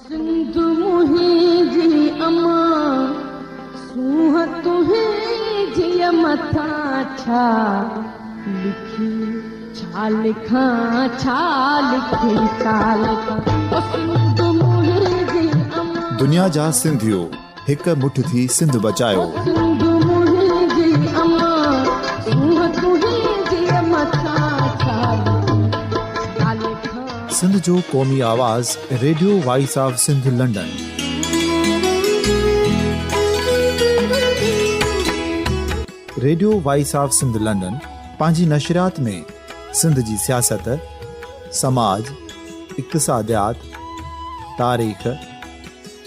سنڌ منهنجي امان، سونهن تنهنجيء مٿان ڇا لکي ڇا لکان، ڇا لکي ڇا لکان، او سنڌ منهنجي امان. دنيا جا سنڌيو هڪ مٺ ٿي سنڌ بچايو. او سنڌ منهنجي امان، سونهن تنهنجيء مٿان ڇا لکي ڇا لکان. سنڌ جو قومي آواز radio voice of Sindh London. Radio voice of Sindh London پنهنجي نشريات ۾ سنڌ جي سياست، سماج، اقتصاديات، تاريخ،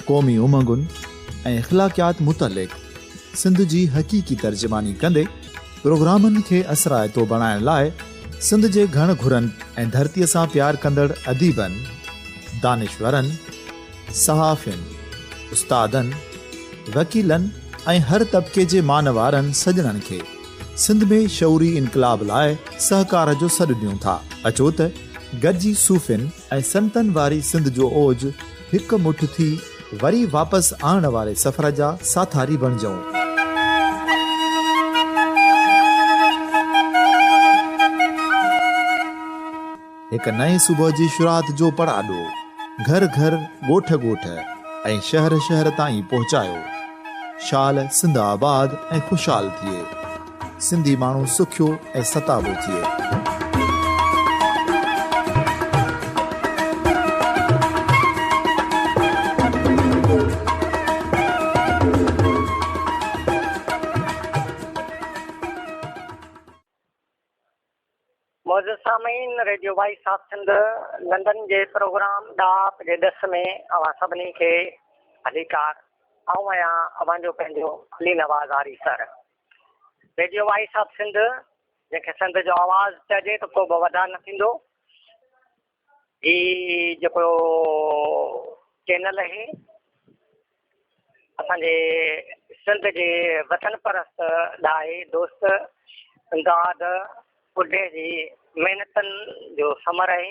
قومي امنگن ۽ اخلاقيات متعلق سنڌ جي حقيقي ترجماني ڪندي پروگرامن کي اثرائتو بڻائڻ لاء سنڌ جي گهڻ گهرن ۽ ڌرتيء سان پيار ڪندڙ اديبن، دانشورن، صحافين، استادن، وڪيلن ۽ هر طبقي جي مان وارن سڄڻن کي سنڌ ۾ شعوري انقلاب لاء سهڪار جو سڏ ڏيون ٿا. اچو ته گڏجي صوفين ۽ سنتن واري سنڌ جو اوج هڪ مٺ ٿي وري واپس آڻڻ واري سفر جا ساٿاري بڻجون. هڪ نئين صبح جي شروعات جو پڙاڏو گهر گهر، ڳوٺ ڳوٺ ۽ شهر شهر تائين پهچايو. شال سنڌ آباد ۽ خوشحال ٿئي. سنڌي ماڻهو سکيو ۽ ستابو ٿئي. معزز سامعين radio voice of Sindh London جي پروگرام ڏاهپ جي ڏس ۾ اوهان سڀني کي ڀليڪار. آئون آهيان اوهان جو پنهنجو Ali Nawaz Arisar. Radio voice of Sindh جنهن کي سنڌ جو آواز چئجي ته ڪو به وڌاء نه ٿيندو. هي جيڪو چينل آهي اسان جي سنڌ جي وطن پرست ڏاهي دوست امداد ٻڍي جي محنتن جو ثمر آهي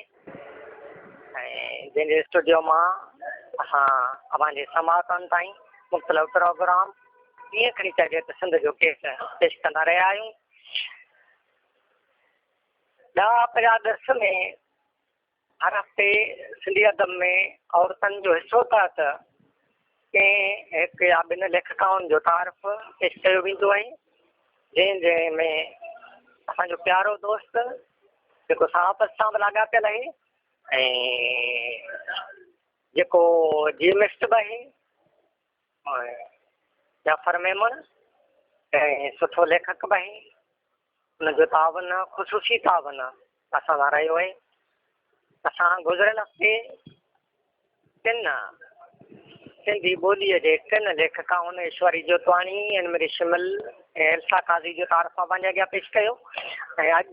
۽ جنهن جي اسٽوڊيو مان اسان اوهان جي سماعتن تائين مختلف پروگرام ائين کڻي چئجي ته سنڌ جو ڪيس پيش ڪندا رهيا آهيون. ڏاهپ جا ڏس ۾ هر هفتي سنڌي ادب ۾ عورتن جو حصو تحت ڪنهن هڪ يا ٻن ليکڪائن جو تعارف پيش ڪيو ويندو آهي، جنهن جنهن ۾ اسان جو پيارو دوست جيڪو صحافت سان به لاڳاپيل آهي ۽ جيڪو جيمسٽ به آهي جعفر ميمڻ ۽ سٺو ليکڪ به آهي. ان جو تعاون خصوصي تعاون اسان سان رهيو آهي. اسان گذريل هفتي ٽن سنڌي ٻوليء جي ٽن ليکڪائن Ishwari Jotwani, Annemarie Schimmel ۽ Elsa قاضي جو تعارف اوهان جي اڳيان پيش ڪيو ۽ اڄ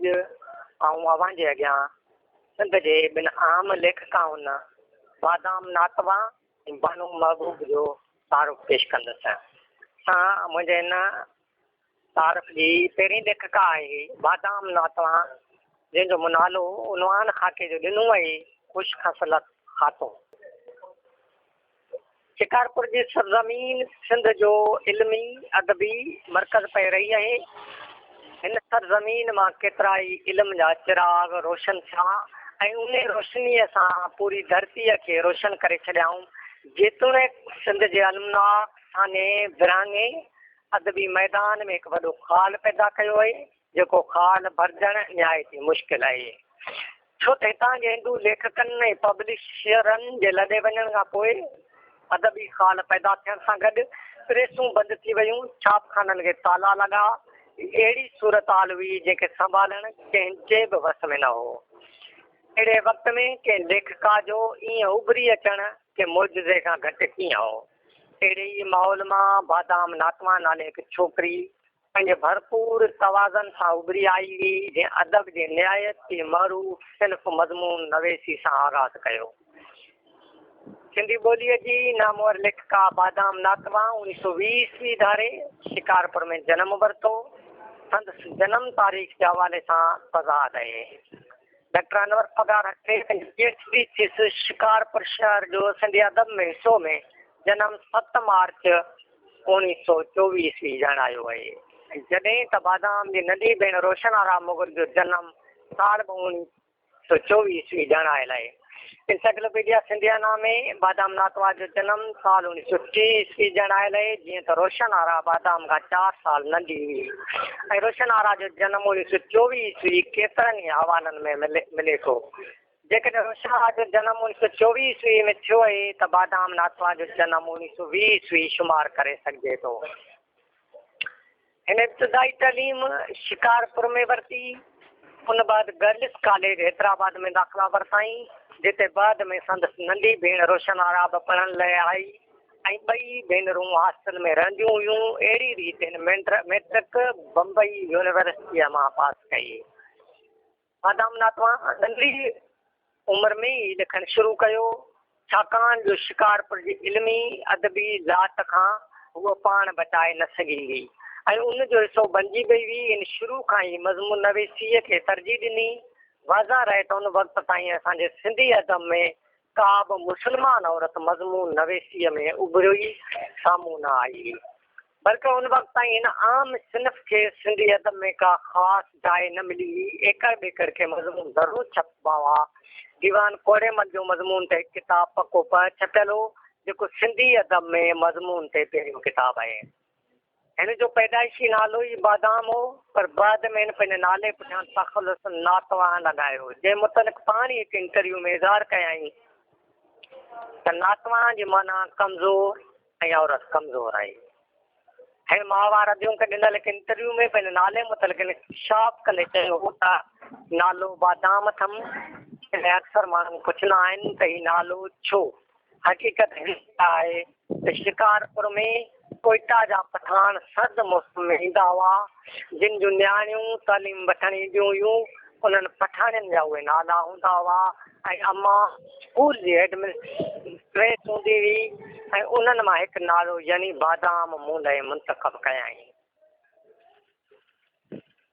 آئون اوهان جي اڳيان سنڌ جي ٻن اهم ليکڪائن بادام ناتوا ۽ بانو محبوب جو تعارف پيش ڪندس. سان منهنجي هن تعارف جي پهرين ليکڪا آهي بادام ناتوان، جنهن جو مون نالو عنوان خاڪي جو ڏنو آهي خوش خصلت خاتون. شڪارپور جي سرزمين سنڌ جو علمي ادبي مرڪز پئي رهي آهي. هن سرزمين مان ڪيترائي علم جا چراغ روشن ٿيا ۽ انهي روشنيء سان پوري ڌرتيء کي روشن ڪري ڇڏيائون. جيتوڻيڪ سنڌ جي المناڪ سانحي ورهاڱي ادبي ميدان ۾ هڪ وڏو خال پيدا ڪيو آهي، جيڪو خال ڀرجڻ نهايت ئي مشڪل آهي. ڇو ته هتان جي هندو ليکڪن ۽ پبلشرن جي لڏي وڃڻ کان پوء ادبي خال پيدا ٿيڻ سان گڏ پريسون بند ٿي ويون، ڇاپخانن کي تالا لڳا. اهڙي صورتحال هئي جنهن کي سنڀالڻ ڪنهن جي به وس ۾ نه هو. اهڙي وقت ۾ ڪنهن ليکڪا جو ائين اڀري اچڻ ڪنهن معجزي کان گهٽ ڪيئن هو. اهڙي ئي ماحول مان بادام ناتوان نالي هڪ ڇوڪري پنهنجي ڀرپور توازن سان اڀري آئي هئي، جنهن ادب جي نهايت ئي معروف صنف مضمون نويسي سان آغاز ڪيو. سنڌي ٻوليء جي نامور ليکڪا بادام ناتوان اوڻيهه سؤ ويهه عيسوي ڌاري شڪارپور ۾ جنم ورتو. سندس جنم تاريخ جي حوالي سان تضاد آهي. ڊاڪٽر انور پگهار کي پنهنجي P H D thesis Shikarpur شهر جو سنڌي ادب ۾ حصو ۾ جنم 7 مارچ 1924 عيسوي ڄاڻايو آهي ۽ جڏهن ته بادام جي ننڍي ڀيڻ روشن آرا مغل جو جنم سال به 1924 عيسوي ڄاڻايل آهي. انسائيڪلوپيڊيا سنڌيانا ۾ بادام ناتوا جو جنم سال 1930 عيسوي ڄاڻايل آهي، جيئن ته روشن آرا بادام کان چار سال ننڍي هئي ۽ روشن آرا جو جنم 1924 عيسوي ڪيترن ئي حوالن ۾ ملي ٿو. جيڪڏهن روشن آرا جو جنم 1924 عيسوي ۾ ٿيو آهي ته بادام ناتوا جو جنم 1920 عيسوي شمار ڪري سگهجي ٿو. هن ابتدائي تعليم شڪارپور ۾ ورتي. ان بعد گرلس ڪاليج حيدرآباد ۾ داخلا ورتائين، جتي بعد ۾ سندس ننڍي ڀيڻ روشن آرا به پڙهڻ لئه آئي ۽ ٻئي ڀينرون هاسٽل ۾ رهنديون هيون. اهڙي ريت هن مئٽرڪ بمبئي يونيورسٽيء مان پاس ڪئي. بادام ناتوان ننڍڙي عمر ۾ ئي لکڻ شروع ڪيو، ڇاڪاڻ جو شڪارپور جي علمي ادبي لاٽ کان هوء پاڻ بچائي نه سگهي هئي ۽ ان جو حصو بنجي وئي هئي. هن شروع کان ئي مضمون نويسيء کي ترجيح ڏني. واضح رهي ته ان وقت تائين اسان جي سنڌي ادب ۾ ڪا به مسلمان عورت مضمون نويسيء ۾ اڀري سامهون نه آئي هئي. بلڪه ان وقت تائين هن عام صنف کي سنڌي ادب ۾ ڪا خاص جاء نه ملي هئي. ايڪڙ ٻيڪڙ ڪي مضمون ضرور ڇپبا هئا. ديوان ڪوڙيمل جو مضمون تي هڪ ڪتاب پڪو پهه ڇپيل هو، جيڪو سنڌي ادب ۾ مضمون تي پهريون ڪتاب آهي. هن جو پيدائشي نالو ئي بادام هو، پر بعد ۾ هن پنهنجي نالي پٺيان تخلص ناتوان لڳايو، جنهن متعلق پاڻ ئي هڪ انٽرويو ۾ اظهار ڪيائين ته ناتوان جي معنيٰ ڪمزور ۽ عورت ڪمزور آهي. هن ماهوار اديون کي ڏنل هڪ انٽرويو ۾ پنهنجي نالي متعلق انڪشاف ڪندي چيو هو ته نالو بادام اٿم، جنهن لاء اڪثر ماڻهو پڇندا آهن ته هي نالو ڇو؟ حقيقت هيء آهي ته شڪارپور ۾ ڪوئيٽا جا پٺاڻ سرد موسم ۾ ايندا هئا، جن جون نياڻيون تعليم وٺڻ اينديون هيون، انهن پٺاڻين جا اهي نالا هوندا هئا ۽ امان اسڪول جي هيڊ مسٽريس هوندي هئي ۽ انهن مان هڪ نالو يعني بادام مون لاء منتخب ڪيائين.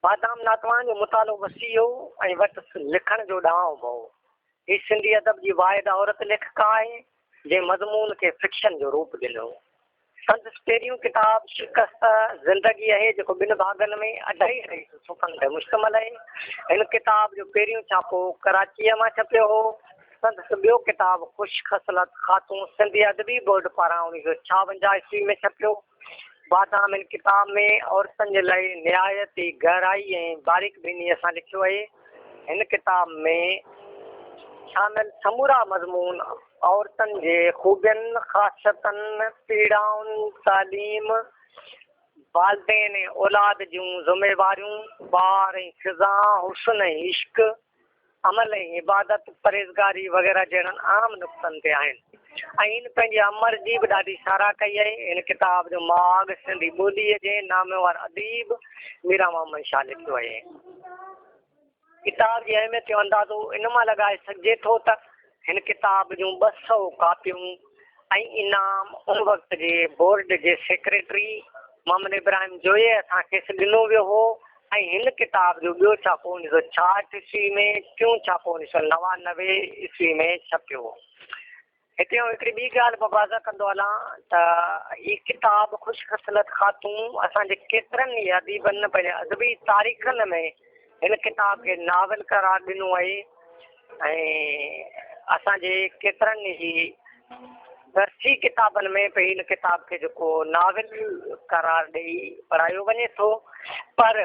بادام ناتوان جو مطالعو وسيع هو ۽ وٽس لکڻ جو ڏانء به هو. هي سنڌي ادب جي واحد عورت ليکڪا آهي، جنهن مضمون کي فڪشن جو روپ ڏنو. سندس پهريون ڪتاب شڪسته زندگي آهي، جيڪو ٻن ڀاڱن ۾ اڍائي اڍائي سو صفحن تي مشتمل آهي. هن ڪتاب جو پهريون ڇاپو ڪراچيء مان ڇپيو هو. سندس ٻيو ڪتاب خوش خصلت خاتون سنڌي ادبي بورڊ پاران 1956 عيسوي ۾ ڇپيو. بادام هن ڪتاب ۾ عورتن جي لاء نهايت ئي گهرائي ۽ باريڪ بينيء سان لکيو آهي. هن ڪتاب ۾ شامل سمورا مضمون عورتن جي خوبين، خاصيتن، پيڙائن، تعليم، والدين ۽ اولاد جون ذميواريون، ٻار ۽ فضا، حسن ۽ عشق، عمل ۽ عبادت، پرهيزگاري وغيره جهڙن عام نڪتن تي آهن ۽ هن پنهنجي امر جي به ڏاڍي ساراهه ڪئي آهي. هن ڪتاب جو مهاڳ سنڌي ٻوليء جي نامور اديب ميران محمد شاهه لکيو آهي. ڪتاب جي اهميت جو اندازو ان مان لڳائي سگهجي ٿو ته هن ڪتاب جون 200 ڪاپيون ۽ انعام ان وقت جي بورڊ جي سيڪريٽري محمد ابراهيم جويي هٿان کيس ڏنو ويو هو ۽ هن ڪتاب جو ٻيو ڇاپو 1966 عيسوي ۾، ٽيون ڇاپو 1999 عيسوي ۾ ڇپيو. هتي آئون هڪڙي ٻي ڳالهه به واضح ڪندو هلان ته هي ڪتاب خوش خصلت خاتون اسان جي ڪيترن ئي اديبن پنهنجي ادبي تاريخن ۾ هن ڪتاب کي ناول قرار ڏنو آهي ۽ اسان جي ڪيترن ئي درسي ڪتابن ۾ به هن ڪتاب کي جيڪو ناول قرار ڏئي پڙهايو وڃي ٿو پر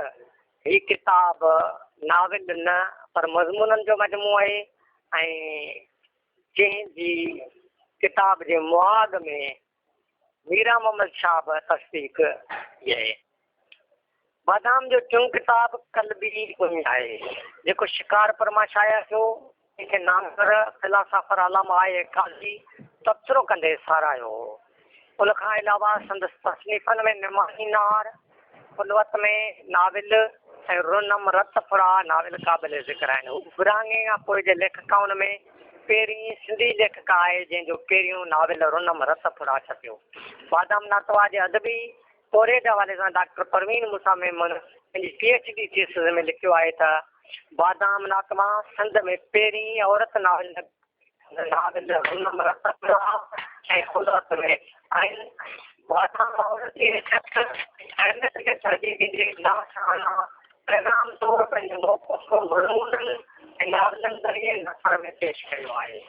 هي ڪتاب ناول نه پر مضمونن جو مجموعو آهي ۽ جنهن جي ڪتاب جي مهاڳ ۾ ميران محمد شاهه به تصديق ڪئي آهي. بادام جو ٽيون ڪتاب قلبي اڃ آهي، جيڪو شڪارپور مان شايع ٿيو، جنهن کي نامور فلاسافر علامه آء آء قاضي تبصرو ڪندي ساراهيو هو. ان کان علاوه سندس تصنيفن ۾ نماڻي نار، خلوت ۾، ناول، ۽ رنم رت ڦڙا، ناول، قابل ذڪر آهن. هو ورهاڱي کان پوء جي ليکڪائن ۾ پهرين سنڌي ليکڪا آهي، جنهن جو پهريون ناول رنم رت ڦڙا ڇپيو. بادام ناتوا جي ادبي پورهيي جي حوالي سان ڊاڪٽر پروين موسيٰ ميمڻ پنهنجي پي ايڇ ڊي ٿيسز ۾ لکيو آهي ته. بادام ناتما سنڌ ۾ پهرين عورت ناول ناول ۽ خلوص ۾ آهن. بادام عورت جي شخص اهميت کي ترجيح ڏيندي ناشانا پيغام طور پنهنجو موقف مضمونن ۽ ناولن ذريعي نثر ۾ پيش ڪيو آهي.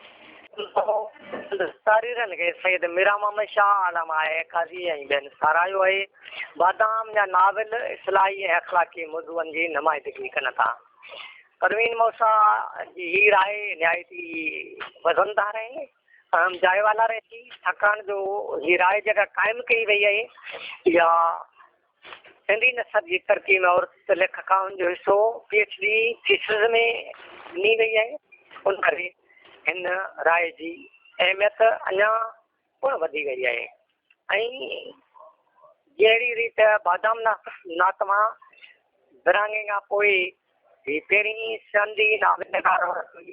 سندس تحريرن کي سيد ميران محمد شاهه، علامه آء آء قاضي ۽ ٻين ساراهيو آهي. بادام جا ناول اصلاحي ۽ اخلاقي موضوعن جي نمائندگي ڪن ٿا. پروين موسيٰ جي هي راء نهايت ئي وزندار آهي، اهم جاء والاري ٿي، ڇاڪاڻ جو هي راء جيڪا قائم ڪئي وئي آهي، اها سنڌي نثر جي ترقي ۾ عورت ليکڪائن جو حصو پي ايڇ ڊي ٿيسز ۾ ڏني وئي آهي، ان ڪري هن راء جي اهميت اڃا پڻ وڌي وئي آهي ۽ جهڙي ريت بادام ناتما ورهاڱي کان پوء هي پهرين سنڌي ناول نگار عورت هئي،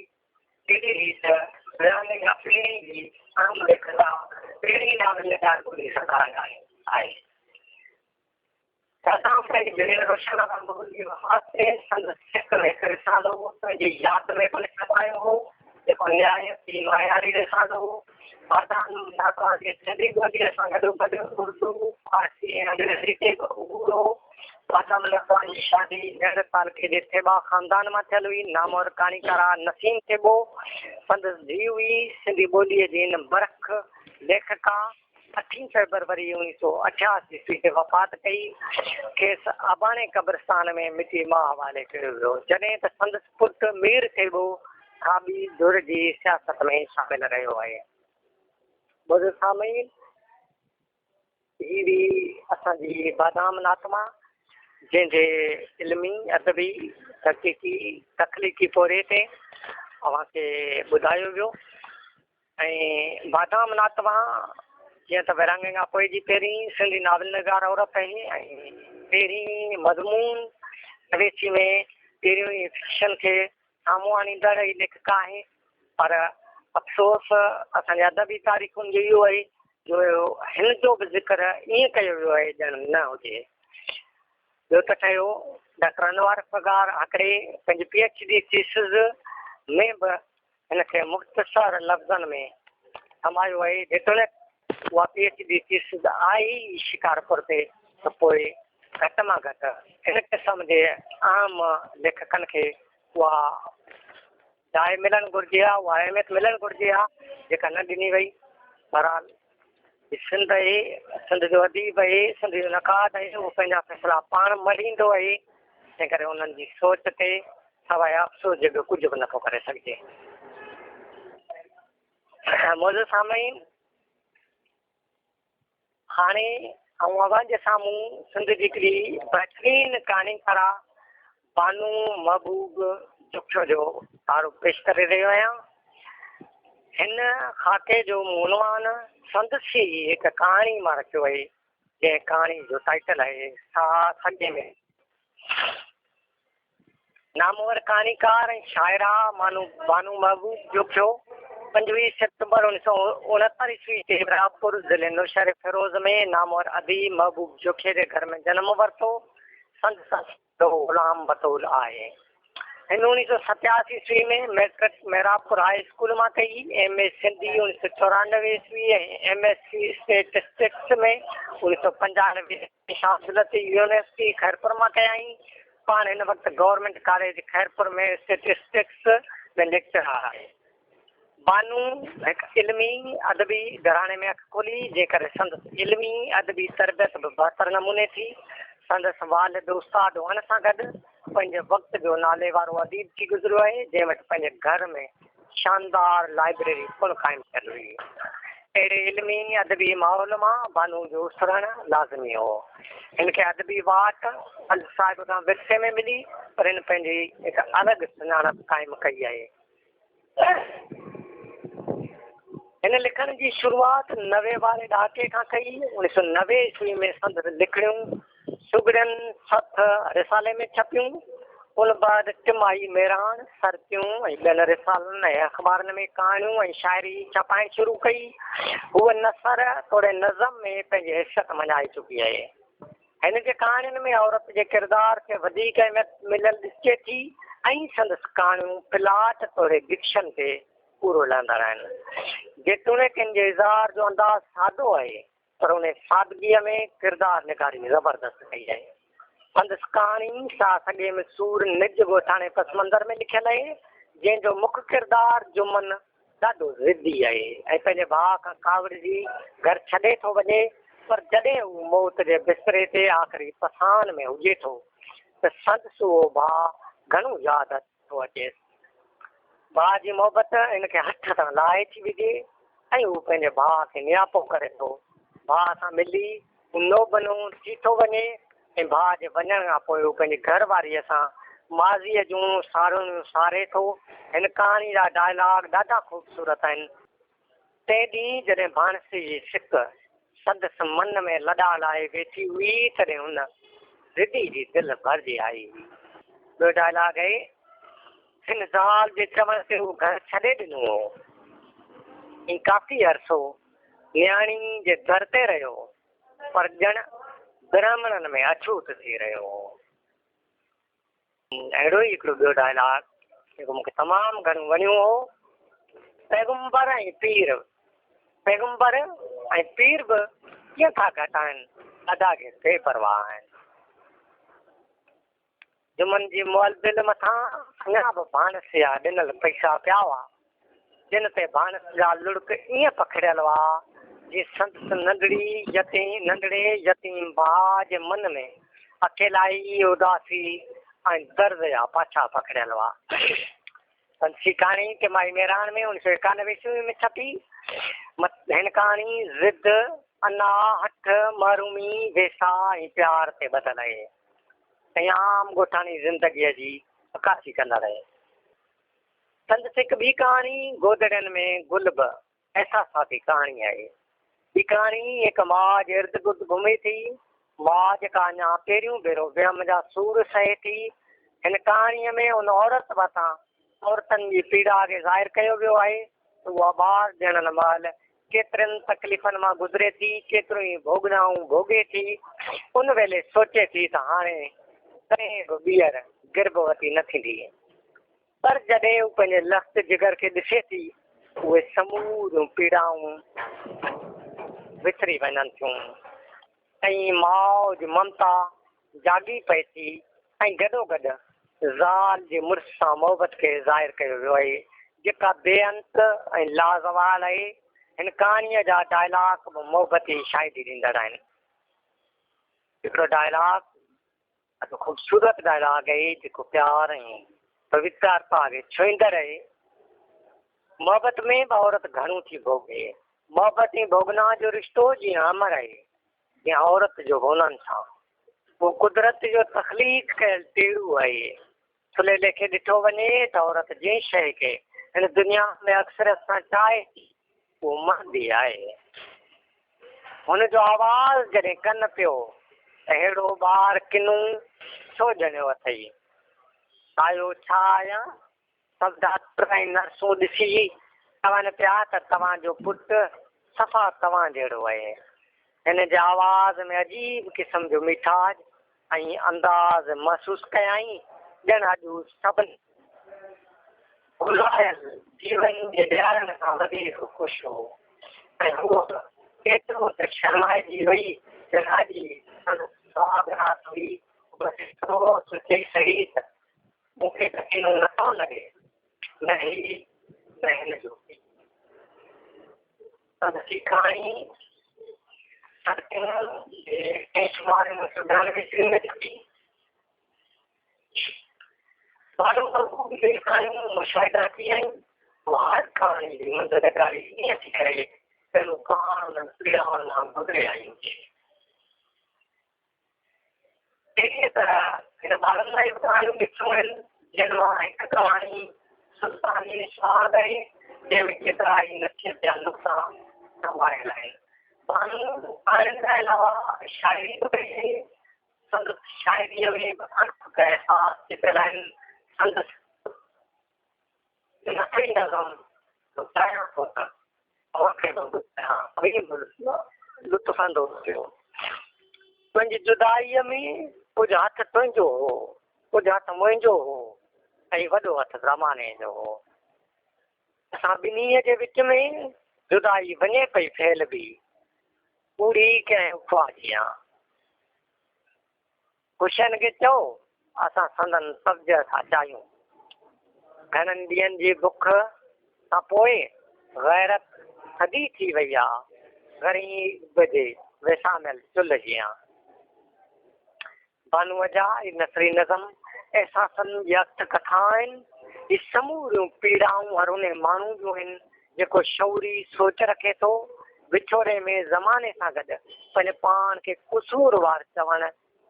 تهڙي ريت ورهاڱي کان پهرين جي اهم ليکڪا پهرين ناول نگار گلي سرڪار آهي. بادام پنهنجي ڀيڻ روشن آرا مغل جي وفات تي سندس لکيل هڪ رسالو پنهنجي ياد ۾ پڻ ڇپايو هو، جيڪو نهايت ئي معياري رسالو هو. بادام ناتوان کي سنڌي ٻوليء سان گڏوگڏ اردو، فارسي ۽ انگريزي تي به عبور هو. بادام ناتوان جي شادي ميهڙ تعلقي جي ٿيٻا خاندان مان ٿيل هئي. نامور ڪهاڻيڪارا نسيم ٿيٻو سندس ڌيء هئي. سنڌي ٻوليء جي هن برک ليکڪا اٺين فيبروري اوڻيهه سو اٺياسي عيسوي تي وفات ڪئي. کيس اباڻي قبرستان ۾ مٽيء ماء حوالي ڪيو ويو. جڏهن ته سندس پٽ مير ٿيٻو کاٻي ڌر جي سياست ۾ شامل رهيو آهي. معزز سامعين! هي هئي اسان جي بادام ناتما جنهن جي علمي، ادبي، تحقيقي، تخليقي پورهيي تي اوهان کي ٻڌايو ويو. ۽ بادام ناتوان جيئن ته ورهاڱي کان پوء جي پهرين سنڌي ناول نگار عورت آهي ۽ پهرين مضمون نويسي ۾ پهريون ئي فڪشن کي سامهون آڻيندڙ ئي ليکڪا آهي پر افسوس اسان جي ادبي تاريخن جو اهو آهي جو هن جو به ذڪر ائين ڪيو ويو آهي ڄڻ نه هجي. ٻيو ته ٺهيو ڊاڪٽر انوار فگار هڪڙي پنهنجي پي ايڇ ڊي ٿيسز ۾ به هن کي مختصر لفظن ۾ سمايو آهي، جيتوڻيڪ اها پي ايڇ ڊي ٿيسز آهي ئي شڪارپور تي ته پوء گهٽ مان گهٽ هن قسم جي اهم ليکڪن کي اها جاء ملڻ گهرجي ها، اها اهميت ملڻ گهرجي ها، جيڪا نه ڏني وئي. بهرحال هي سنڌ آهي، سنڌ جو اديب آهي، سنڌ جو نقاد آهي، اهو پنهنجا فيصلا پاڻ مڙهيندو آهي، تنهن ڪري انهن جي سوچ تي سواء افسوس جي ٻيو ڪجهه به نٿو ڪري سگهجي. معزز سامعين! هاڻي آئون اوهان جي سامهون سنڌ جي هڪڙي بهترين ڪهاڻيڪارا بانو محبوب جوکيو جو تعارف پيش ڪري رهيو آهيان. هن خاڪي جو مون عنوان سندس ئي هڪ ڪهاڻي مان رکيو آهي، جنهن ڪهاڻي جو ٽائيٽل آهي ساهه سڳي ۾. نامور ڪهاڻيڪار ۽ شاعره بانو محبوب جوکيو 25 سيپٽمبر 1969 عيسوي تي محرابپور ضلعي نوشهري فيروز ۾ نامور اديب محبوب جوکيي جي گهر ۾ جنم ورتو. سندس اصل نالو غلام بتول آهي. هن 1987 عيسوي ۾ مئٽرڪ محرابپور هاء اسڪول مان ڪئي. ايم اي سنڌي 1994 عيسوي ۽ ايم ايس سي اسٽيٽسٽڪس ۾ 1995 عيسوي ۾ شاهه عبداللطيف يونيورسٽي خيرپور مان ڪيائين. پاڻ هن وقت government college Khairpur ۾ statistics ۾ lecturer آهي. بانو هڪ علمي ادبي گهراڻي ۾ اک کولي، جنهن ڪري سندس علمي ادبي تربيت به بهتر نموني ٿي. سندس والد استاد هئڻ سان گڏ پنهنجي وقت جو ناليوارو اديب ٿي گذريو آهي، جنهن وٽ پنهنجي گهر ۾ شاندار لائبريري پڻ قائم ٿيل هئي. اهڙي علمي ادبي ماحول مان بانو جو اسرڻ لازمي هو. هن کي ادبي واٽ والد صاحب کان ورثي ۾ ملي، پر هن پنهنجي هڪ الڳ سڃاڻپ قائم ڪئي آهي. هن لکڻ جي شروعات 90 واري ڏهاڪي کان ڪئي. 1990 عيسوي ۾ سندس لکڻيون سگهڙين سٿ رسالي ۾ ڇپيون. ان بعد ٽماهي مهراڻ، سرتيون ۽ ٻين رسالن ۽ اخبارن ۾ ڪهاڻيون ۽ شاعري ڇپائڻ شروع ڪئي. هوء نثر توڙي نظم ۾ پنهنجي حيثيت مڃائي چڪي آهي. هن جي ڪهاڻين ۾ عورت جي ڪردار کي وڌيڪ اهميت مليل ڏسجي ٿي. ۽ سندس ڪهاڻيون پلاٽ توڙي ڊڪشن تي پورو لهندڙ آهن. جيتوڻيڪ هن جي اظهار جو انداز سادو آهي پر ان سادگيء ۾ ڪردار نگاري زبردست ڪئي آهي. سندس ڪهاڻي ساهه سڳي ۾ سور نج ڳوٺاڻي پس منظر ۾ لکيل آهي، جنهن جو مک ڪردار جمن ڏاڍو ضدي آهي ۽ پنهنجي ڀاء کان ڪاوڙجي گهر ڇڏي ٿو وڃي پر جڏهن هو موت جي بستري تي آخري پساهن ۾ هجي ٿو ته سندس اهو ڀاء گهڻو ياد ٿو اچيس. ڀاء جي محبت هن کي هٿ تان لاهي ٿي وجهي ۽ هو پنهنجي ڀاء کي نياپو ڪري ٿو. ڀاء سان ملي هو نوبنو ٿي ٿو وڃي ۽ ڀاء جي وڃڻ کان پوء هو پنهنجي گهر واريء سان ماضيء جون ساروڻيون ساري ٿو. هن ڪهاڻي جا ڊائلاگ ڏاڍا خوبصورت آهن. تنهن ڏينهن جڏهن ڀاڻس جي سڪ سندس من ۾ لڏا لاهي ويٺي هئي، تڏهن هن ضدي جي دل ڀرجي آئي هئي. ٻيو ڊائلاگ آهي، هن زال جي چوڻ تي هو گهر ڇڏي ڏنو هو ۽ ڪافي عرصو نياڻي جي در تي رهيو، پر ڄڻ برهمڻن ۾ اڇوت ٿي رهيو هو. اهڙو ئي هڪڙو ٻيو ڊائلاگ جيڪو مون کي تمام گهڻو وڻيو هو، پيغمبر ۽ پير، پيغمبر ۽ پير به ڪيئن ٿا گهٽائن، ادا کي بي پرواهه آهن. جمن جي مئل دل مٿان اڃا به ڀاڻس جا ڏنل پئسا پيا هئا. جن تي ڀاڻس جا لڙڪ ائين پکڙيل هئا، جيئن سندس ننڍڙي يتيم ننڍڙي يتيم ڀاء جي من ۾ اڪيلائي، اداسي ۽ درد جا پاڇا پکڙيل هئا. سندس هي ڪهاڻي ٽماهي مهراڻ ۾ 1991 عيسوي ۾ ڇپي. هن ڪهاڻي ضد، انا، هٺ، محرومي، ويساهه ۽ پيار تي ٻڌل آهي ۽ عام ڳوٺاڻي زندگيء جي عڪاسي ڪندڙ آهي. سندس هڪ ٻي ڪهاڻي گودڙين ۾ گل به احساساتي ڪهاڻي آهي. هي ڪهاڻي هڪ ماء جي ارد گرد گهمي ٿي. ماء جيڪا اڃا پهريون ڀيرو ويم جا سور سهي ٿي. هن ڪهاڻيء ۾ ان عورت واتان عورتن جي پيڙا کي ظاهر ڪيو ويو آهي ته اها ٻار ڄڻڻ مهل ڪيترين تڪليفن مان گذري ٿي، ڪيتريون ئي ڀوڳنائون ڀوڳي ٿي. ان ويلي سوچي ٿي ته هاڻي ڪڏهن به ٻيهر گرڀوتي نه ٿيندي. پر جڏهن هو پنهنجي لخت جگر کي ڏسي ٿي، اهي سموريون پيڙائون وسري وڃن ٿيون ۽ ماء جي ممتا جاڳي پئي ٿي ۽ گڏوگڏ زال جي مڙس سان محبت کي ظاهر ڪيو ويو آهي، جيڪا بي انت ۽ لازوال آهي. هن ڪهاڻيء جا ڊائلاگ به محبت جي شاهدي ڏيندڙ آهن. هڪڙو ڊائلاگ ڏاڍو خوبصورت ڊائلاگ آهي جيڪو پيار ۽ پوترتا کي ڇهيندڙ آهي. محبت ۾ به عورت گهڻو ٿي ڀوڳي. محبت ۽ ڀوڳنا جو رشتو جيئن امر آهي تيئن عورت جو به انهن سان. اهو قدرت جو تخليق ڪيل ٽيڙو آهي. ٿلهي ليکي ڏٺو وڃي ته عورت جنهن شيء کي هن دنيا ۾ اڪثريت سان چاهي ٿي، اهو مرد ئي آهي. هن جو آواز جڏهن ڪن پيو ته ههڙو ٻار ڪنو ڇو ڄڻيو اٿئي؟ آيو ڇا آهيان؟ سڀ ڊاڪٽر ۽ نرسون ڏسي چون پيا ته توهان جو پٽ صفا توهان جهڙو آهي. هن جي آواز ۾ عجيب قسم جو ميٺاج ۽ انداز محسوس ڪيائين، ڄڻ اڄ هو سڀني گذاريل جيون جي ڏيارن کان وڌيڪ خوش هو ۽ هوء به ايترو ته شرمائجي وئي، ڄڻ اڄ ئي سندس سهاڳ رات هئي. بس ايترو ته چئي سگهي ته مون کي ته ڪنو نٿو لڳي، نه هي نه هن جو پيء. سندس هي ڪهاڻي سرتيون جي ٽئين شماري ۾ 1994 عيسوي ۾ ڇپي. بانو مرغوب ٻئي ڪهاڻيون مشاهداتي آهن. هوء هر ڪهاڻي جي منظرنگاري ائين ٿي ڪري ڄڻ هوء پاڻ انهن پيڙائن مان گذري آئي هجي. اهڙيء طرح هن ٻارن لاء به ڪهاڻيون لکيون آهن، جن مان هڪ ڪهاڻي سلطاني سهاڳ آهي، جنهن ۾ ڪيترائي نصيحت جا نقطا سمايل آهن. بانو ڪهاڻين کان علاوه شاعري به ڪئي آهي. سندس شاعريء ۾ به اڻ ٿڪ احساس چتيل آهن. سندس نثري نظم ٻڌايان ٿو ته اوهان کي به ٻڌايان اوهين به لطف اندوز ٿيو. تنهنجي جدائيء ۾ ڪجهه هٿ تنهنجو هو، ڪجهه هٿ منهنجو هو ۽ وڏو هٿ زماني جو هو. اسان ٻنهي جي وچ ۾ جدائي وڃي پئي ڦهلبي، ڪوڙي ڪنهن افواهه جيان. خوشين کي چئو، اسان سندن توجهه ٿا چاهيون. گهڻن ڏينهن جي بک کان پوء غيرت ٿڌي ٿي وئي آ، غريب جي وساميل چلهه جيان. بانوء جا اهي نثري نظم احساسن جي اٿ ڪٿا آهن. هي سموريون پيڙائون هر انهي ماڻهو جون آهن، جيڪو شعوري سوچ رکي ٿو. وڇوڙي ۾ زماني سان گڏ پنهنجو پاڻ کي قصوروار چوڻ،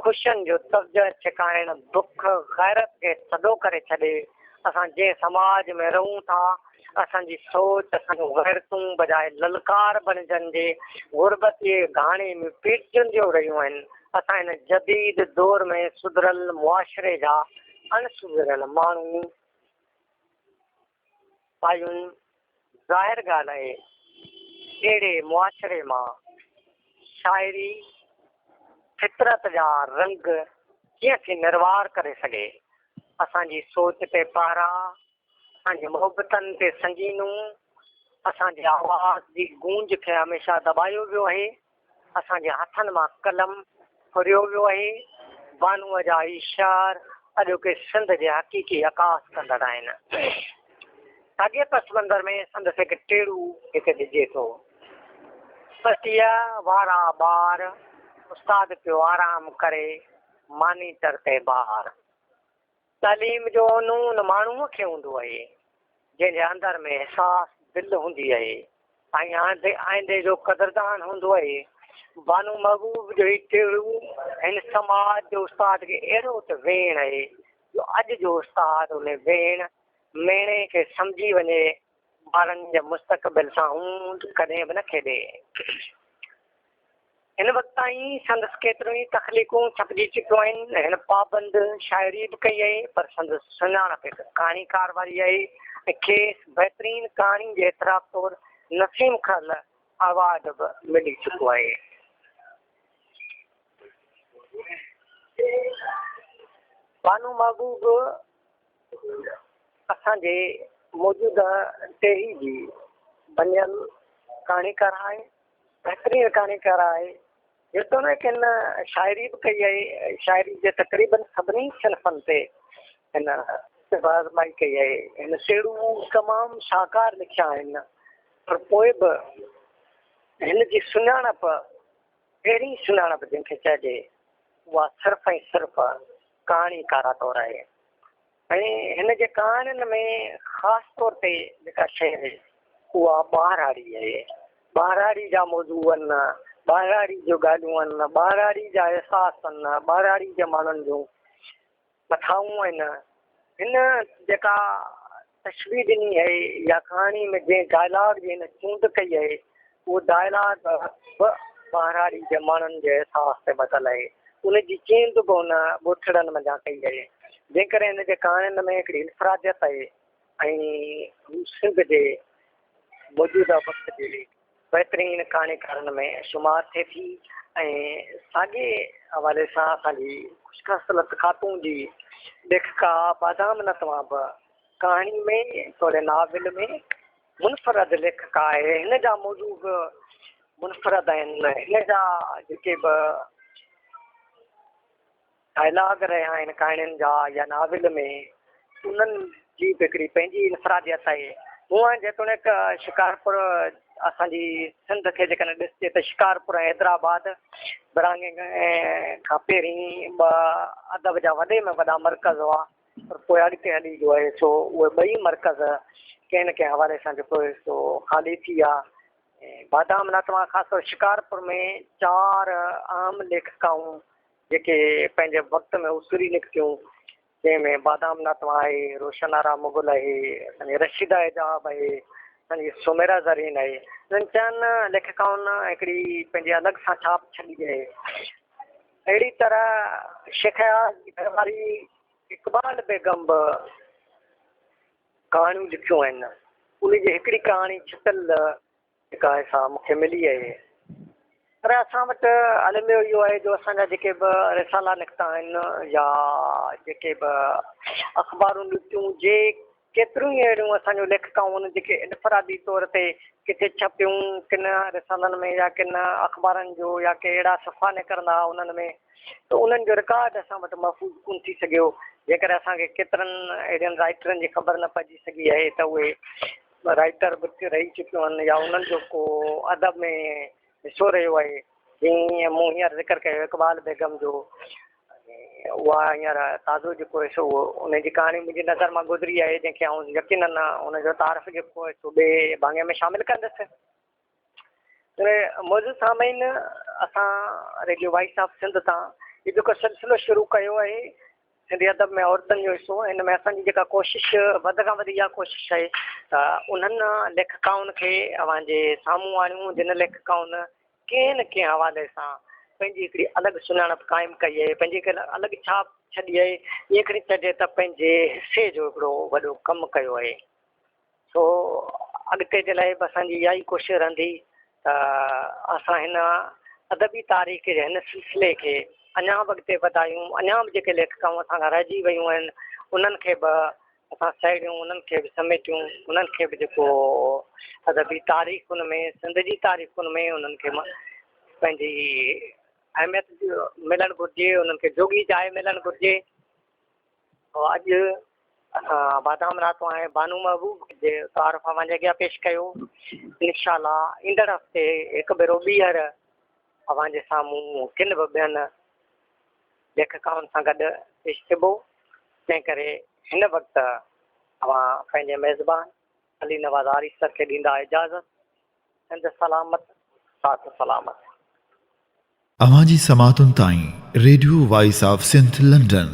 خوشين جو توجهه ڇڪائڻ، بک، غيرت کي ٿڌو ڪري ڇڏي. اسان جنهن سماج ۾ رهون ٿا، اسان جي سوچ، اسان جون غيرتون بجاء للڪار بڻجڻ جي غربت جي گهاڻي ۾ پيٽجنديون رهيون آهن. اسان هن جديد دور ۾ سڌريل معاشري جا اڻ سڌريل ماڻهو آهيون. ظاهر ڳالهه آهي اهڙي معاشري مان شاعري فطرت جا رنگ ڪيئن ٿي نروار ڪري سگهي؟ اسان جي سوچ تي پهرا، اسان جي محبتن تي سنگينون، اسان جي آواز جي گونج کي هميشه دٻايو ويو آهي. اسان جي هٿن مان قلم ڦريو ويو آهي. بانوء جا هي شعر اڄوڪي سنڌ جي حقيقي عڪاس ڪندڙ آهن. ساڳئي پس منظر ۾ سندس هڪ ٽيڙو هتي ڏجي ٿو. پٽيء وارا ٻار، استاد پيو آرام ڪري مانيٽر تي بار. تعليم جو اونو ان ماڻهوء کي هوندو آهي، جنهن جي اندر ۾ حساس دل هوندي آهي ۽ آئيندي جو قدردان هوندو آهي. بانو محبوب جو هي ٽيڙو هن سماج جي استاد کي اهڙو ته ويڻ آهي جو اڄ جو استاد ان ويڻ ميڻي کي سمجهي وڃي ٻارن جي مستقبل سان هوند ڪڏهن به نه کيڏي. هن وقت تائين سندس ڪيتريون ئي تخليقون ڇپجي چڪيون آهن. هن پابند شاعري به ڪئي آهي، پر سندس سڃاڻپ هڪ ڪهاڻيڪار واري آهي ۽ کيس بهترين ڪهاڻي جي اعتراف طور نسيم کرل ايوارڊ به ملي چڪو آهي. بانو محبوب اسان جي موجوده ٽهي جي بنيل ڪهاڻيڪار آهي. بهترين ڪهاڻيڪار آهي. جيتوڻيڪ هن شاعري به ڪئي آهي. شاعري جي تقريبن سڀني صنفن تي هن طبع آزمائي ڪئي آهي. هن سيڙو تمام شاهڪار لکيا آهن پر پوء به هن جي سڃاڻپ پهرين سڃاڻپ جنهن کي چئجي اها صرف ۽ صرف ڪهاڻيڪارا طور آهي. ۽ هن جي ڪهاڻين ۾ خاص طور تي جيڪا شيء آهي اها ٻهراڙي آهي. ٻهراڙي جا موضوع آهن، ٻهراڙي جون ڳالهيون آهن، ٻهراڙي جا احساس آهن، ٻهراڙي جي ماڻهن جون ڪٿائون آهن. هن جيڪا تشبيهه ڏني آهي يا ڪهاڻي ۾ جنهن ڊائلاگ جي هن چونڊ ڪئي آهي اهو ڊائلاگ به ٻهراڙي جي ماڻهن جي احساس تي ٻڌل آهي. ان جي چيند به هن ڳوٺڙن منجهان ڪئي آهي. جنهن ڪري هن جي ڪهاڻين ۾ هڪڙي انفراديت آهي ۽ هو سنڌ جي موجوده وقت جي بهترين ڪهاڻيڪارن ۾ شمار ٿئي ٿي ۽ ساڳئي حوالي سان اسان جي خوش خصلت خاتون جي ليکڪا بادام نتوان به ڪهاڻي ۾ توڙي ناول ۾ منفرد ليکڪا آهي. هن جا موضوع به منفرد آهن. هن جا جيڪي به ڊائلاگ رهيا آهن ڪهاڻين جا يا ناول ۾ انهن جي به هڪڙي پنهنجي انفراديت آهي. هونئن جيتوڻيڪ شڪارپور اسان جي سنڌ کي جيڪڏهن ڏسجي ته شڪارپور ۽ حيدرآباد ورهاڱي کان پهرين ٻه ادب جا وڏي ۾ وڏا مرڪز هئا. پر پوء اڳتي هلي جو آهي سو اهي ٻئي مرڪز ڪنهن نه ڪنهن حوالي سان جيڪو آهي سو خالي ٿي ويا. بادام ناتما خاص طور شڪارپور ۾ چار اهم ليکڪائون جيڪي پنهنجي وقت ۾ اسري نڪتيون جنهن ۾ بادام ناتما آهي، روشن آرا مغل آهي، اسان جي رشيده حجاب آهي، اسان جي سميرا زرين آهي. انهن چئن ليکڪائن هڪڙي پنهنجي الڳ سان ڇاپ ڇڏي آهي. اهڙي طرح شيخ اياز جي گهر واري اقبال بيگم به ڪهاڻيون لکيون آهن. ان جي هڪڙي ڪهاڻي ڇپيل جيڪا آهي سا مون کي ملي آهي. پر اسان وٽ الميو اهو آهي جو اسان جا جيڪي به رسالا نڪتا آهن يا جيڪي به اخبارون نڪتيون جي ڪيتريون ئي اهڙيون اسان جون ليکڪائون آهن جيڪي انفرادي طور تي ڪٿي ڇپيون ڪن رسالن ۾ يا ڪن اخبارن جو يا ڪي اهڙا صفحا نڪرندا هئا انهن ۾ ته انهن جو رڪارڊ اسان وٽ محفوظ ڪونه ٿي سگهيو جنهن ڪري اسان کي ڪيترن اهڙين رائيٽرن جي خبر نه پئجي سگهي آهي ته اهي رائيٽر به رهي چڪيون آهن يا انهن جو ڪو ادب ۾ حصو رهيو آهي جيئن مون هينئر ذڪر ڪيو اقبال بيگم جو اها هينئر تازو جيڪو آهي سو ان جي ڪهاڻي منهنجي نظر مان گذري آهي جنهن کي آئون يقينن ان جو تعارف جيڪو آهي سو ٻئي ڀاڱي ۾ شامل ڪندس موجود سامعين اسان ريڊيو وائس آف سنڌ تان هي جيڪو سلسلو شروع ڪيو آهي سنڌي ادب ۾ عورتن جو حصو، ان ۾ اسان جي جيڪا ڪوشش وڌ کان وڌ اها ڪوشش آهي ته انهن ليکڪائن کي اوهان جي سامهون آڻيون جن ليکڪائن ڪنهن نه ڪنهن حوالي سان پنهنجي هڪڙي الڳ سڃاڻپ قائم ڪئي آهي، پنهنجي هڪ الڳ ڇاپ ڇڏي آهي، ائين کڻي چئجي ته پنهنجي حصي جو هڪڙو وڏو ڪم ڪيو آهي. سو اڳتي جي لاء به اسان جي اها ئي ڪوشش رهندي ته اسان هن ادبي تاريخ جي هن سلسلي کي اڃا به اڳتي وڌايون، اڃا به جيڪي ليکڪائون اسان کان رهجي ويون آهن انهن کي به اسان سهيڙيون، انهن کي به سميٽيون، انهن کي به جيڪو ادبي تاريخن ۾ سنڌ جي تاريخن ۾ انهن کي پنهنجي اهميت ملڻ گهرجي، انهن کي جوڳي جاء ملڻ گهرجي. اڄ اسان بادام راتو ۽ بانو محبوب جي تعارف اوهان جي اڳيان پيش ڪيو. انشاء الله ايندڙ هفتي هڪ ڀيرو ٻيهر اوهان جي سامهون ڪن به ٻين ليکڪائن سان گڏ پيش ٿبو. تنهن ڪري هن وقت اوهان پنهنجي ميزبان علي نواز آريسر کي ڏيندا اجازت. سنڌ سلامت ساٿ سلامت. اوهان جي سماعتن تائين radio voice of Sindh London.